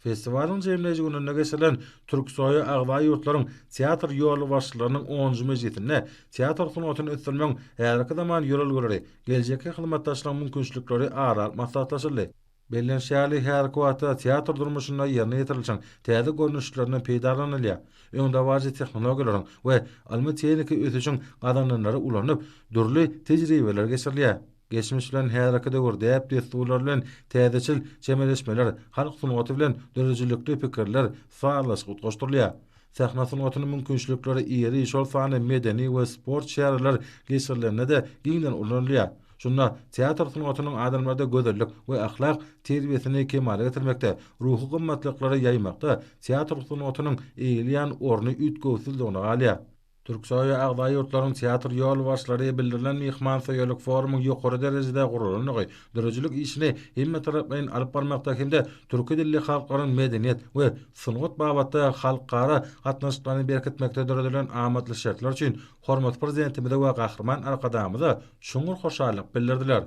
Festiwalyň jemleýji gününde geçirilen Türksoýa agza ýurtlaryň teatr ýolbaşçylarynyň onunjy mejlisinde teatr sungatyny ösdürmegiň häzirki zaman ýörelgeleri, geljekki hyzmatdaşlygyň mümkinçilikleri ara alyp maslahatlaşyldy. Bellenişi ýaly, häzirki wagtda teatr durmuşynda ýerine ýetirilişiň täze görnüşlerinden peýdalanylýar. Öňdebaryjy tehnologiýalaryň we ylmy-tehniki ösüşiň gazananlary ulanyp, dürli tejribeler geçirilýär. Geçmiş bilen häzirki döwür däp-dessurlary bilen täzeçil çemeleşmeler, halk sungaty bilen döredijilikli pikirler sazlaşyk utgaşdyrylýar. Sahna sungatynyň mümkinçilikleri iri, şol sanda medeni we sport çäreler geçirilende-de giňden ulanylýar. Şunda teatr sungatynyň adamlarda gözellik we ahlak terbiýesini kemala getirmekde, ruhy gymmatlyklary ýaýmakda teatr sungatynyň eýeleýän orny üýtgewsizligine galýar. Türksoýa agza ýurtlaryň teatr ýolbaşçylary bildirilen myhmansöýerlik forumyň ýokary derejede guralandygy, döredijilik işini hemmetaraplaýyn alyp barmakda hem-de türki dilli halklaryň medeniýet we sungat babatda halkara gatnaşyklaryny berkitmekde döredilen amatly şertler üçin hormatly Prezidentimize we Gahryman Arkadagymyza çuňňur hoşallyk bildirdiler.